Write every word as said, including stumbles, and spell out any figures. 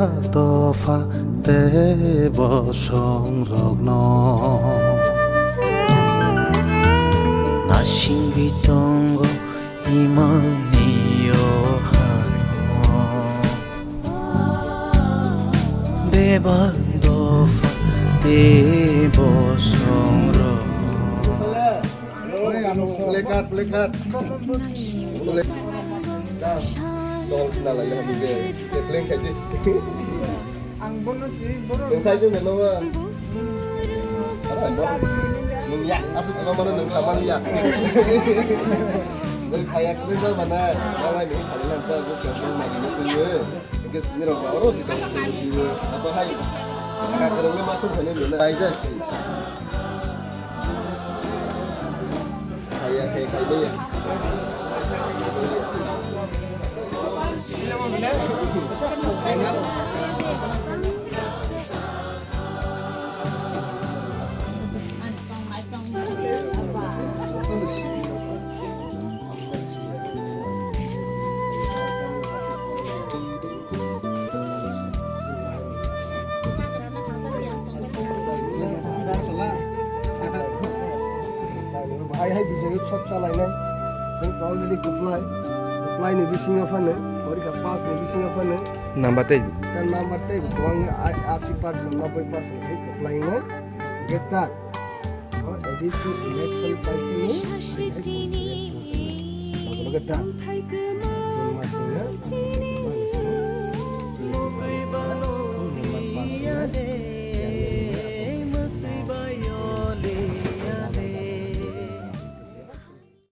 Dopha tei bosongrokno nasingwi tongo imangni o hano. Bebak dopha tei bosongrokno. Play card, play card. Play. Dol sina lai ya, bide. Play khai di. Ang bono si, bono. Nung sai jung no ba. Nung ya, asal apa mana nung kamal ya. Nung kayak itu mana? Mana ini kalian tak bos yang mau main itu ya. Nirok ba oro si tong si apa hai. Aka kerong ma sung khane mena. Bai ja si. Khaya khai khai ya. Hai hai bijagwi sop chalainai. Chwng already kuplai. Kuplai ni bisingo phano, porikha pass ni bisingo phano. Number tei? Ta number tei, buang asi percent, noboi percent hai kuplai ngai. Geta. Oh, A D C election party ni. Geta.